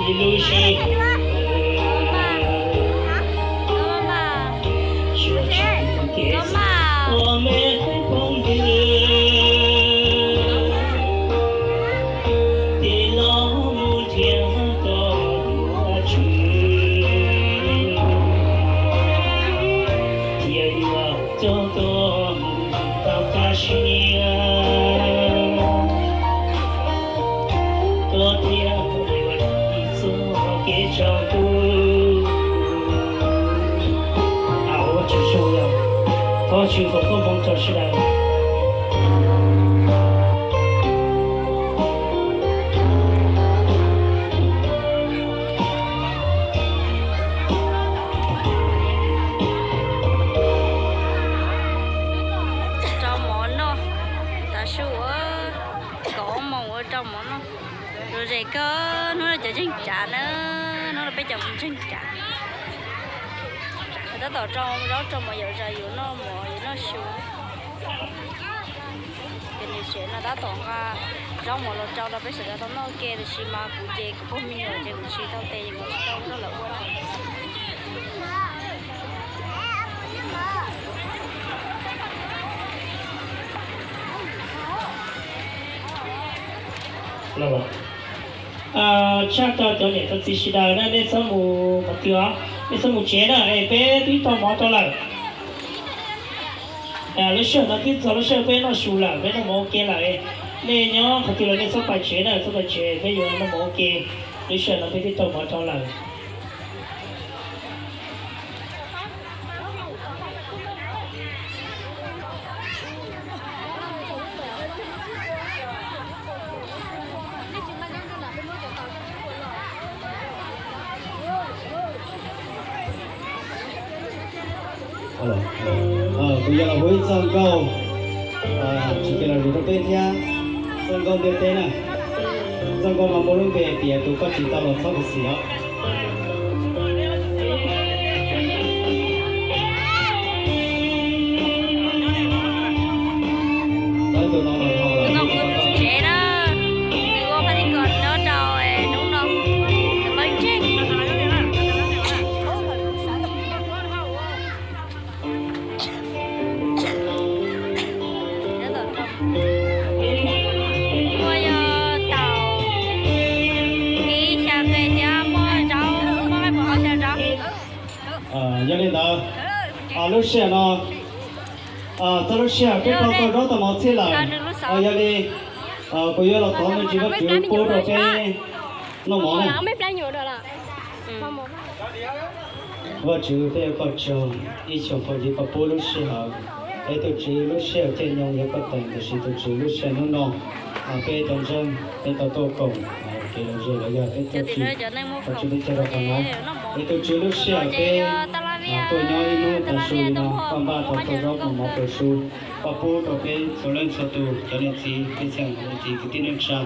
Ib lub sij hawm tsuas tsis kev ua me phooj ywg, ces los mus nrhiav koj dua tswv, thiaj yuav coj koj mus tau kaj siab, koj thiaj yuav txoj kev tsaus ntuj. Thov tsis foom koob hmoov rau sawv daws. Rau mov noj, tav su ua kaum ob moos ua rau mov noj. Lom zem kawg, hnub no cov ntseeg tsav na, hnub no peb cov ntseeg tsav. Tab tom rau zaub rau mov yom, zas yus noj mov yus noj su. Ces nws tsev no tab tom nqa zaub mov los rau rau peb sawv daws tau noj ua ke, tiam sis mas kuv ces kuv pog me nyuam ces kuv tsis tau tes, kuv tsis tau nrog lawv ua. Tshaj tawm cov niam cov txiv sawv daws na, nej txhob mus qhov twg os, nej txhob mus tsev na, es peb twb tau mov rau lawm. Lub sij hawm no twb txog lub sij hawm peb noj su lawm, peb noj mov ua ke lawm. Nej nyob qhov twg los nej txhob pais tsev na, txhob pais tsev, peb yuav noj mov ua ke. Lub sij hawm no peb twb tau mov rau lawm. Kuv yog los hu ib txoj nkauj, tsis kiag los zus rau peb thiab. Txoj nkauj ntiaj teb na, txoj nkauj no muaj lub npe tias tus koj tsis tau los txhob khuv xim os. Tus no mus tsev na, nws ua pha ti kom nyob rau hnub no, nws pab ntseeg. Muaj yog taum ib xya qe thiab muaj zaub, muaj qaib pum ob xya zaub. Yog li ntawd, lub sij hawm no, txog lub sij hawm peb rau tau zaub tau mov txhij lawm. Yog li kuv yuav los thov me ntsis Vajtswv pub rau peb noj mov na. Vajtswv, peb ua koj tsaug ib tsoom phooj ywg koj pub lub sij hawm. Peb tus Tswv, lub sij hawm caij nyoog yog koj teem, tiam sis tus Tswv, lub sij hawm hnub no peb tau ntseeg, peb tau tuaj koom kev lom zem los yog peb tuaj tsim Vajtswv peb caug rau qhov no. Es tus Tswv, lub sij hawm peb tuaj nyob ib hnub tav su li no, koj npaj tau tau zaub mov rau su, koj pub rau peb txhua leej txhua tus cov niam txiv, peb txhia niam txiv kwv tij neej tsa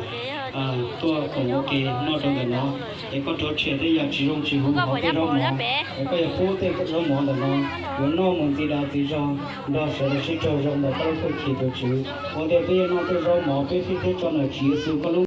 tuaj koom ua ke noj rau ntawm no. Es koj rhuav tshem tej yam tsis zoo tsis huv hauv tej zaub mov, es koj yuav pub tej zaub mov ntawm no yuav noj mus ntxiv dag ntxiv zog, nrog sawv daws sib raug zoo ntawm koj lub hwj chim, tus Tswv. Ua ntej peb yuav noj tej zaub mov, peb fij thiab tso ntawm Tswv Yexus koj lub